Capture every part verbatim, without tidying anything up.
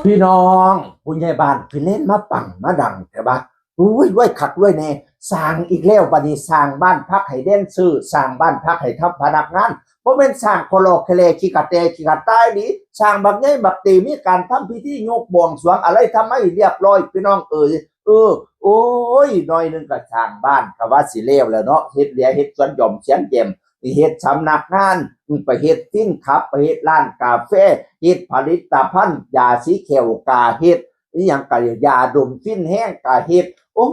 พี่น้อง ผู้ใหญ่บ้านคือเล่นมาปังมาดังแต่ว่า อุ้ย รวยคักรวยแน่ สร้างอีกแล้ว บัดนี้สร้างบ้านพักให้แดนเซอร์ สร้างบ้านพักให้ทัพพนักงาน บ่แม่นสร้างคอลอแคลขี้กะแตขี้กะตายนี่ สร้างบักใหญ่บักเต มีการทำพิธียกบวงสรวงอะไรทำให้เรียบร้อย พี่น้องเอ๋ย เออ โอ้ย หน่อยหนึ่งก็สร้างบ้านก็ว่าสิแล้วแหละเนาะ เฮ็ดเหลือเฮ็ดสวนหย่อมเสียงแจ่ม เฮ็ดสำนักงาน ไปเฮ็ดฟินคลับ ไปเฮ็ดร้านกาแฟ เฮ็ดผลิตภัณฑ์ ยาสีแข้วกาเฮ็ด อีหยังกะยาดมฟินแฮงกะเฮ็ด โอ้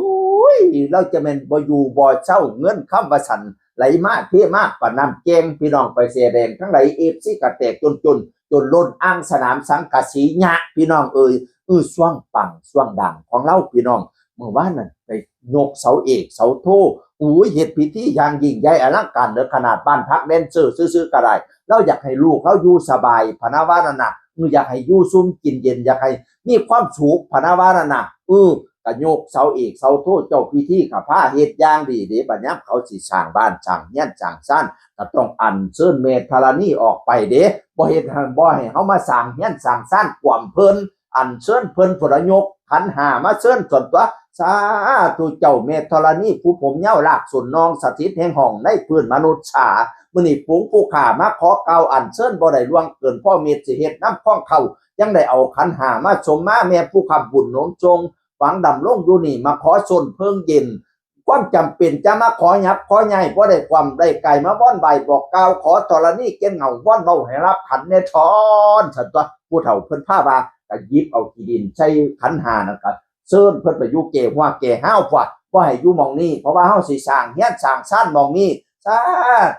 ย เราจะแม่นบ่อยู่บ่เซา เงินคำว่าซั่น ไหลมาเทมาปานน้ำแกง พี่น้องไปแสดงทั้งหลาย เอฟซี กะแตกจนๆ จนล้นอ่างสนามสังกะสียะ พี่น้องเอ๋ย เออ ช่วงปังช่วงดังของเรา พี่น้อง มื้อวานนั่นไปยกเสาเอกเสาโท อุ้ย เฮ็ดพิธีอย่างยิ่งใหญ่อลังการเด้อ ขนาดบ้านพักแดนเซอร์ซื่อๆ ก็ได้ เราอยากให้ลูกเราอยู่สบาย พะนะว่านั่นน่ะ เออ อยากให้อยู่ซุ่มกินเย็น อยากให้มีความสุข พะนะว่านั่นน่ะ เออ ก็ยกเสาเอกเสาโท เจ้าพิธีก็พาเฮ็ดอย่างดีเด้ บัดยามเขาสิสร้างบ้านสร้างเรือนสร้างซาน ก็ต้องอัญเชิญแม่ธรณีออกไปเด้ บ่เฮ็ดให้ บ่ให้เฮามาสร้างเรือนสร้างซานกวมเพิ่น อัญเชิญเพิ่นพุ้นละ ยกขันห้ามาเชิญส่วนตัว สาธุเจ้าแม่ธรณี ผู้ผมยาวลากส้นนอง สถิตแห่งห้องในพื้นมนุษย์สา มื้อนี้ฝูงผู้ข้ามาขอกล่าวอัญเชิญ บ่ได้ล่วงเกินพ่อเม็ด สิเฮ็ดน้ำคองเข้า ยังได้เอาขันห้ามาสมมา แม่ผู้ค้ำบุญหนุนทรง หวังดำรงอยู่นี่ มาขอส้นเพิ่งเย็น ความจำเป็นจะมาขอหยับขอย้าย บ่ได้ความได้ไกล มาว่อนไหวบอกกล่าว ขอธรณีเกณฑ์เหงา ว่อนเว้าให้รับขันแน่ทอน ซั่นตัว ผู้เฒ่าเพิ่นพาว่า ก็หยิบเอาขี้ดินใส่ขันห้านั่นก็เชิญเพิ่นไปอยู่แก่หัวแก่ห้าว พวกบ่ให้อยู่หม่องนี้ เพราะว่าเฮาสิสร้างเรือนสร้างซานหม่องนี้ สา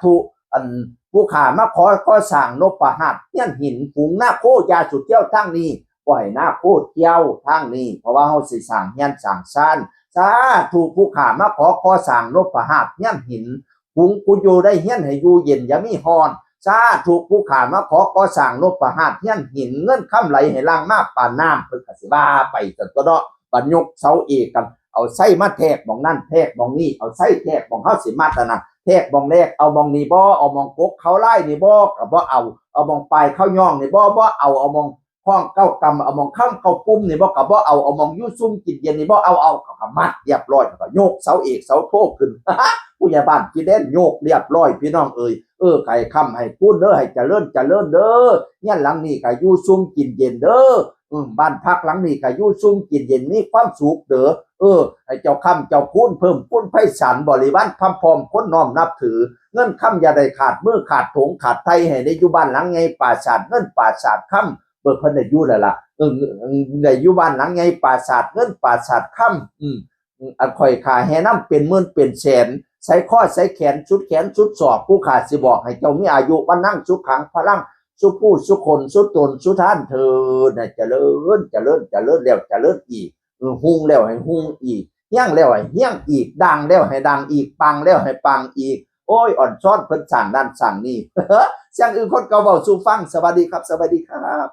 ธุ อันผู้ข้ามาขอก่อสร้างนพหัตถ์เรือนหิน ฝูงนาโคอย่าสุดเที่ยวทางนี้ บ่ให้นาโคเที่ยวทางนี้ เพราะว่าเฮาสิสร้างเรือนสร้างซาน สาธุ ผู้ข้ามาขอก่อสร้างนพหัตถ์เรือนหิน ฝูงผู้อยู่ได้เรือนให้อยู่เย็นอย่ามีฮ้อน สาธุ ผู้ข้ามาขอก่อสร้างนพหัตถ์เรือนหิน เงินคำไหลให้หลั่งมาปานน้ำ เพิ่นก็สิว่าไปซั่นตัวเนาะ บัดยกเสาเอกกัน เอาไส้มาแทกหม่องนั่นแทกหม่องนี้ เอาไส้แทกหม่องเฮาสิมัดอันนั้น แทกหม่องแรก เอาหม่องนี้บ่ เอาหม่องกกเขาไล่นี่บ่ ก็บ่เอา เอาหม่องปลายเขาย่องนี่บ่ บ่เอา เอาหม่อง ข้องเก้ากำ เอาหม่องคำเก้าปุ่มนี่บ่ ก็บ่เอา เอาหม่องอยู่ซุ่มกินเย็นนี่บ่ เอา เอา ก็มัดเรียบร้อย ก็ยกเสาเอกเสาโทขึ้น ผู้ใหญ่บ้านขี้แดนยกเรียบร้อย พี่น้องเอ๋ย เออ ไข่คำให้คูณเด้อ ให้เจริญเจริญเด้อ เรือนหลังนี้ก็อยู่ซุ่มกินเย็นเด้อ อืม บ้านพักหลังนี้ก็อยู่ซุ่มกินเย็นมีความสุขเด้อ เออ ให้เจ้าคำเจ้าคูณเพิ่มพูนไพศาล บริวารพร่ำพร้อมคนน้อมนับถือ เงินคำอย่าได้ขาดมือขาดถงขาดไท ให้ได้อยู่บ้านหลังใหญ่ปราสาทเงินปราสาทคำ เบิกเพิ่นได้อยู่แล้วล่ะ เออ ได้อยู่บ้านหลังใหญ่ปราสาทเงินปราสาทคำ อืม อันข่อยข้าแห่นำเป็นหมื่นเป็นแสน ใส่ข้อใส่แขนสุดแขนสุดศอก ผู้ข้าสิบอกให้เจ้ามีอายุวรรณังสุขังพลัง สุผู้สุคนสุตนสุท่านเถิดนะ เจริญเจริญเจริญแล้วเจริญอีก เออ ฮุ่งแล้วให้ฮุ่งอีก เฮี้ยงแล้วให้เฮี้ยงอีก ดังแล้วให้ดังอีก ปังแล้วให้ปังอีก โอ้ย อ่อนซ้อนเพิ่นสร้างนั่นสร้างนี่ เสียงอื่นคนเก่าเว้าสู่ฟัง สวัสดีครับ สวัสดีครับ